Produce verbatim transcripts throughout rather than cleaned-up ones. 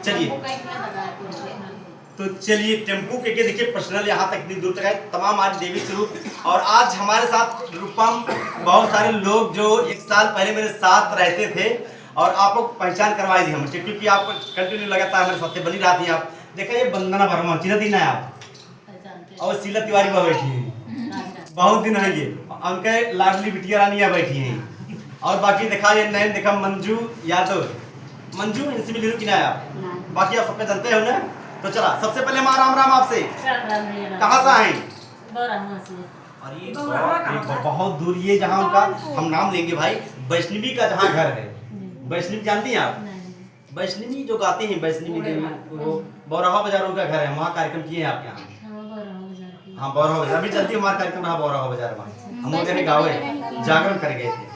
चलिए। तो चलिए, टेम्पू के, के देखिए, पर्सनल यहाँ तक, इतनी दूर तक है, तमाम आज देवी स्वरूप। और आज हमारे साथ रूपम, बहुत सारे लोग जो एक साल पहले मेरे साथ रहते थे और आप लोग पहचान करवा दी हमसे, क्योंकि आप कंटिन्यू लगातार हमारे साथ बनी रहती हैं। आप देखा, ये वंदना वर्मा, चिन्हत ही ना आप? और शीला तिवारी बा बैठी हैं, बहुत दिन हो गए। उनके लाडली बिटिया रानी यहाँ बैठी हैं। और बाकी देखा, ये नैन देखा, मंजू यादव। मंजू, इनसे मिली कि ना आप? बाकी आप सबका जानते हो ना। तो चला, सबसे पहले हमारा राम राम आपसे। राम राम भैया, राम। कहाँ से आए? बौरहवा से। अरे बौरहवा बाप रे, कहाँ बा? बहुत दूर। ये जहाँ उनका हम नाम लेंगे भाई, वैष्णवी का जहाँ घर है। जी। वैष्णवी जानती हैं आप? नहीं। वैष्णवी जो गाती हैं, वैष्णवी देवी, वो बौरहवा बाजार उनका घर है, वहाँ कार्यक्रम किए हैं आपके यहाँ? हाँ, बौरहवा बाजार की। हाँ, बौरहवा बाजार। अभी चलती हमारा कार्यक्रम रहा बौरहवा बाजार में। हम लोग यहाँ गाँव है, जागरण कर गए थे।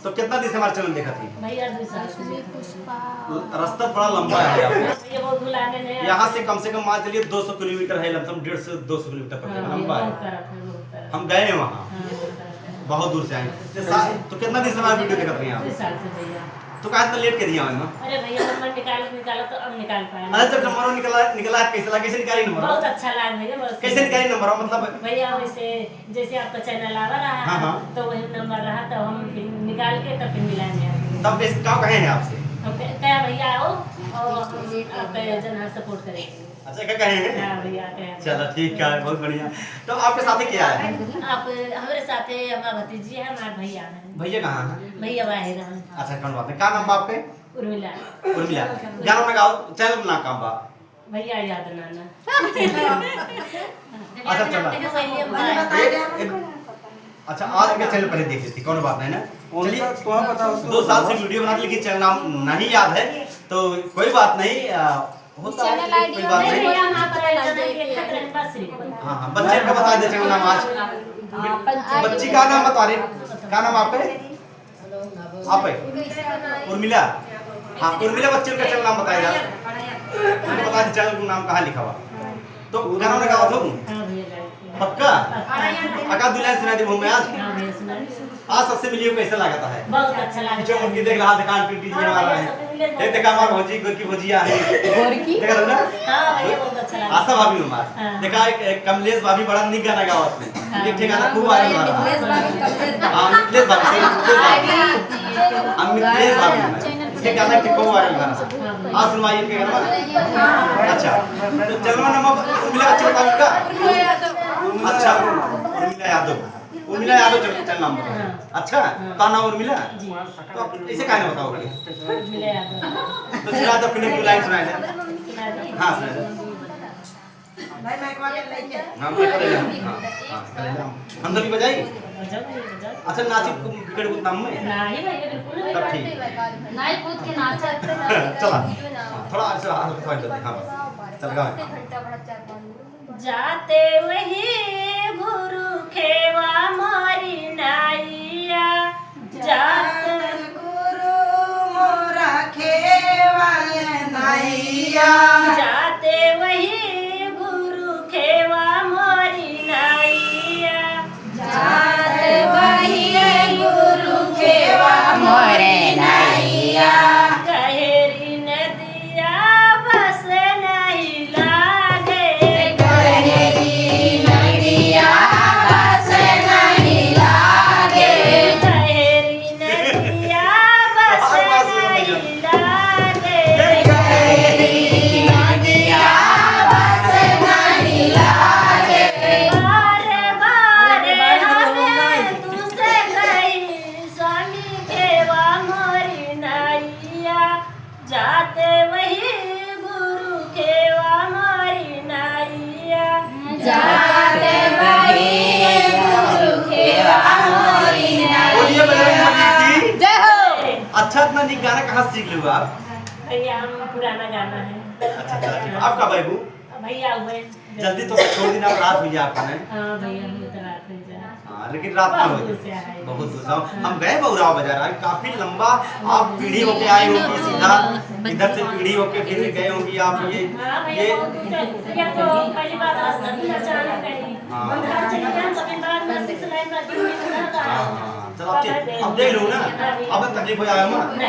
तो कितना दिन से हमारा चैनल देखा थी? भैया, दो साल से देखा थी। रास्ता बड़ा लंबा है आपका। भैया, बहुत बुलाने में यहाँ से कम से कम मान चलिए दो सौ किलोमीटर है, लमसम डेढ़ सौ, दो सौ किलोमीटर पड़ेगा, हाँ, लंबा है। बहुत तरफ है, बहुत तरफ। हम गए हैं वहाँ, हाँ, बहुत तरफ है। बहुत दूर से आए। तो सा-, तो कितना दिन से हमारा वीडियो देखत रही हैं आप? दो साल से भैया। तो काहे इतना लेट कर दिया है ना? अरे भैया, नंबर निकालत निकालत तो अब निकाल पाए। अरे, जब नंबर निकला, निकला है, कैसे लगा, कैसे निकाली नंबर? बहुत अच्छा लगा भैया, बहुत कैसे सुंदर। निकाली नंबर? मतलब भैया, वैसे जैसे आपका चैनल आवा रहा, हाँ, हाँ। तो वही नंबर रहा, तो हम फिर निकाल के तब फिर मिलाएंगे आपको। तब कैसे, क्या कहे हैं आपसे? हम कह-, कहे, "भैया आओ और हम आपका जन सपोर्ट करेंगे।" अच्छा, क्या कहे हैं? हाँ भैया, कहे हैं। चलो, ठीक है, बहुत बढ़िया। तो आपके साथ क्या है? आप, हमारे साथ है, हमारा भतीजी है, हमारा भैया है। भैया कहाँ है? भैया बाहर हैं। अच्छा, कौन बात है, क्या नाम बा आपके? उर्मिला। उर्मिला, गाना ना गाओ, चैनल ना काम बा। भैया याद ना ना। अच्छा, चला। एक, एक, अच्छा, आज के चैनल पर ही देख लेती, कौन बात नहीं ना। चलिए, दो साल से वीडियो बना, लेकिन चैनल नाम नहीं याद है, तो कोई बात नहीं, आ, होता है, चैनल आईडी कोई बात नहीं। हाँ, हाँ, बच्चे का बता दे चैनल नाम आज। बच्ची का नाम बता रहे, का नाम आपका? आप है? उर्मिला? हाँ, उर्मिला बच्ची का चैनल नाम बताया यार। उनको बता दे चैनल का नाम कहाँ लिखा हुआ। तो गाना वाना गावत हो? हाँ भैया, गावत हूँ। पक्का? पक्का। अका दो लाइन सुना दे मुँह में आज। हाँ भैया, सुना दे। आज सबसे मिलियो कैसा लागत है? बहुत अच्छा लागत है। पीछे मुड़ के देख रहा, देखा आंटी जी हाँ हमारा भैया, है। सबसे मिले ये देखा हमार भौजी, गोरकी भौजी आ है। गोरकी? देख रहे हो ना? हाँ भैया, बहुत अच्छा लागत है। आशा भाभी हमार। हाँ। देखा एक, एक कमलेश भाभी बड़ा निक गाना गावत है। हाँ। एक ठे गाना खूब वायरल हो रहा है। मिथिलेश भाभी, कमलेश भाभी। हाँ, मिथिलेश भाभी, सही, मिथिलेश भाभी। हम मिथिलेश भाभी हैं। ये गाना के खूब वायरल हो रहा है। हाँ। आज सुनवाई इनके गाना। अच्छा, तो चलवा नंबर मिला, अच्छा बता का? अच्छा, उर्मिला यादव। उर्मिला यादव चल, चल नाम बताओ। हाँ। अच्छा, हाँ। का नाम उर्मिला? जी। तो आप इसे काहे ना बताओगे? उर्मिला यादव। तो सुना दो, फिर एक लाइन सुनाए दे। सुना दो। हाँ, सुना दो। भाई, माइक वाले लेके। हाँ, माइक वाले, हाँ, हाँ, हाँ, पहले हम, हम तो नहीं बजाई। बजाओ, बजाओ। अच्छा, नाची को बिगड़ को नाम में? नहीं, नहीं, बिल्कुल नहीं। तब ठीक। नहीं, कूद के नाचा। चला। हाँ, थोड़ा ऐसे हल्का सा जल्दी, हाँ, बस। चल, गा। जाते वही गुरु खेवा मोरी नाइया, जात गुरु मोरा खेवा नाइया। जाते वही गुरु खेवा मोरी नाइया। जात वही गुरु खेवा मोरे नाइया। गहरी नदिया बस नहीं लागे। गहरी नदिया बस नहीं लागे। गहरी नदिया बस नहीं लागे। गहरी नदिया बस नहीं लागे। बार बार हमें तुझसे कही स्वामी खेवा मोरी नाइया। जाते वही गुरु खेवा मोरी नाइया। जाते वही गुरु खेवा मोरी नाइया। बोलिए बजरंग बली की। जय हो। अच्छा, इतना नीक गाना कहाँ सीख लियो आप? भैया, हम पुराना गाना है। अच्छा, अच्छा, ठीक। आपका बाबू? भैया, उबे जल्दी तो छोड़ दी ना, रात हुई जाए आपका, नहीं? हाँ भैया, हम तो रात हुई जाए। हाँ, लेकिन रात ना बहुत हुई। दूर से आए। बहुत दूर से। हाँ। हम गए बौरहवा बाजार, आज काफी लंबा, आप पीढ़ी होके आए होंगी सीधा, इधर से पीढ़ी होके फिर गए होंगी आप ये, हाँ भैया, ये बहुत दूर से। ये तो पहली बार रास्ता भी अचानक है। हाँ। हम घर चले गए, तो फिर बाद में six line का दिन भी था। हाँ, हाँ, हाँ। चलो, आप ठीक, अब देख लो ना, अब तकलीफ हो जाएगा ना। नहीं।